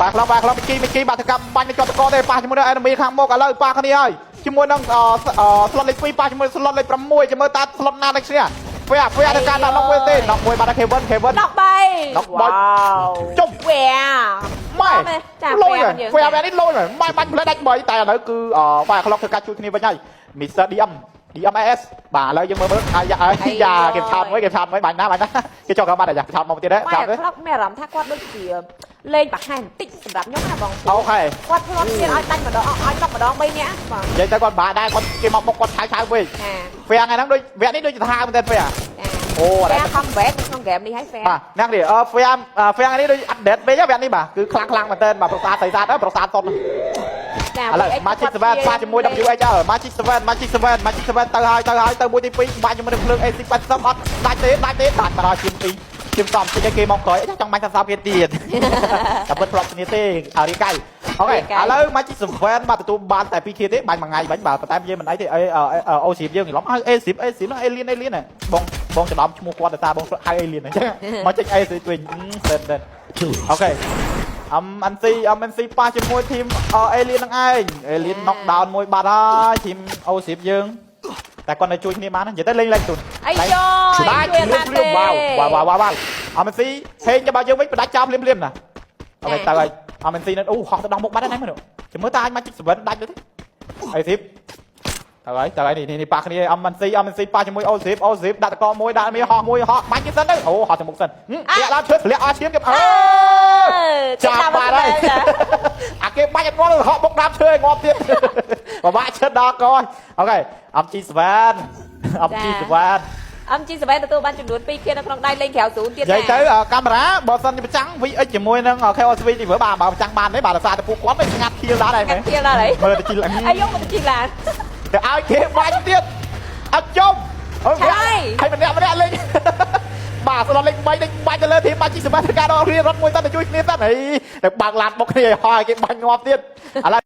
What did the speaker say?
បាទខ្លះបាទខ្លះមីគីមីគីបាទធ្វើការបាញ់ទៅជាប់តកទេប៉ះជាមួយនឹង enemy ខាងមុខឥឡូវប៉ះគ្នាហើយជាមួយនឹង slot លេខ2ប៉ះជាមួយ slot លេខ6ចាំមើលតា slot ណានឹងឈ្នះហ្វេហ្វេធ្វើការដាក់ knock មួយទេ knock មួយបាទ Kevin Kevin ដកបី knock បីជុំ វ៉ា ម៉ែ ចា លុយ ហ្វេ ហ្វេហ្វេនេះលុយម៉ែបាញ់ផ្លែដាច់3តែឥឡូវគឺបាទ clock ធ្វើការជួយគ្នាវិញហើយ Mr DM DMS បាទឥឡូវយើងមើលមើលអាយ៉ាយ៉ាគេឆាតមួយគេឆាតមួយបាញ់ណាបាញ់ណាគេចុះក៏បាត់អាយ៉ាឆាតមកទៀតដែរ ម៉ែ ឆាតទេ ក្លុកមានអារម្មណ៍ថាគាត់ដូចជាលេងប្រហែលបន្តិចសម្រាប់ខ្ញុំណាបង OK គាត់ធ្លាប់មានឲ្យដាច់ម្ដងឲ្យដកម្ដង3នាក់បង និយាយទៅគាត់បាក់ដែរគាត់គេមកបុកគាត់ឆៅឆៅវិញ ចា ហ្វេថ្ងៃហ្នឹងដូចវគ្គនេះដូចជាថាមែនទេហ្វេ ចា អូអ ហ្វេ ត់ comeback ក្នុងហ្គេមនេះហើយហ្វេ បាទអ្នកនេះអឺហ្វេហ្វេថ្ងៃនេះដូចអត់ដេតពេកវគ្គនេះបាទគឺខ្លាំងខ្លាំងមែនទែនបាទប្រសាទស្រីសាទប្រសាទសុត ចា ឥឡូវ Magic 7ប៉ះជាមួយ WHL Magic 7 Magic 7 Magic 7ទៅហើយទៅហើយទៅមួយទី2បាញ់ជាមួយនឹងភ្លើង AC 80អត់ដាច់ទេដាច់ទេដាច់មកដល់ជាង2ជាងសំតិចឲ្យគេមកក្រោយចង់បាញ់សាសគេទៀតតែពិតធ្លាប់គ្នាទេអរិកៃ OK ឥឡូវ Magic 7បាទទទួលបានតែ2 kill ទេបាញ់មួយថ្ងៃបាញ់បាទតែយើងមិនអីទេអីអូស៊ីយើងច្រឡំហៅ A10 A10 ហ្នឹង Alien Alien បងបងច្រឡំឈ្មោះគាត់ដោយសារបងហៅ Alien អញ្ចឹងមកចេញ A វិញសិនសិន OK MNC MNC ប៉ះជាមួយ team Alien នឹងឯង Alien knock down មួយបាត់ហើយ team O10 យើងតែគាត់នៅជួយគ្នាបាននិយាយទៅលេងលេងទូន អីយ៉យ ដាច់ ជួយ ភ្លាមភ្លាមវ៉ាវវ៉ាវវ៉ាវវ៉ាវ MNC ហេងទៅបើយើងវិញផ្ដាច់ចោលភ្លាមភ្លាមណា OK ទៅហើយ MNC នៅអូហោះទៅដល់មុខបាត់ហើយណាមើលចាំមើលតើអាចមកជីក7ដាច់ទៅទេអីស៊ីបទៅហើយទៅហើយនេះនេះប៉ះគ្នា MNC MNC ប៉ះជាមួយ O10 O10 ដាក់តកមួយដាក់មានហោះមួយហោះបាញ់គេសិនទៅអូហោះទៅមុខសិនធ្លាក់ឡើងឈើធ្លាក់អស់ឈាមគេអើចាប់បាត់ហើយអាគេបាញ់អត់ងាប់ហក់បុកដើមឈើឲ្យងាប់ទៀតពិបាកឈិតដល់ក OK MG7 MG7 MG7 ទទួលបានចំនួន2 kill នៅក្នុងដៃលេងក្រៅ0ទៀត និយាយទៅកាមេរ៉ាបើសិនជាប្រចាំង VX ជាមួយនឹង KOSV ទីមើលបាទបើប្រចាំងបានទេបាទដោយសារតែពួកគាត់មិនស្ងាត់ខៀលដែរ កាត់ខៀលដល់ហើយ មើលទៅជី អាយមកទៅជីឡាន ទៅឲ្យគេបាញ់ទៀតអត់ជុំអូហើយម្នាក់ម្នាក់លេងបាទស្លលេខ3លេខបាញ់ទៅលើធីមបាច់ជីសម្បត្តិការដល់រៀនរត់មួយតទៅជួយគ្នាតហីទៅបើកឡានបុកគ្នាឲ្យគេបាញ់ងាប់ទៀតឥឡូវ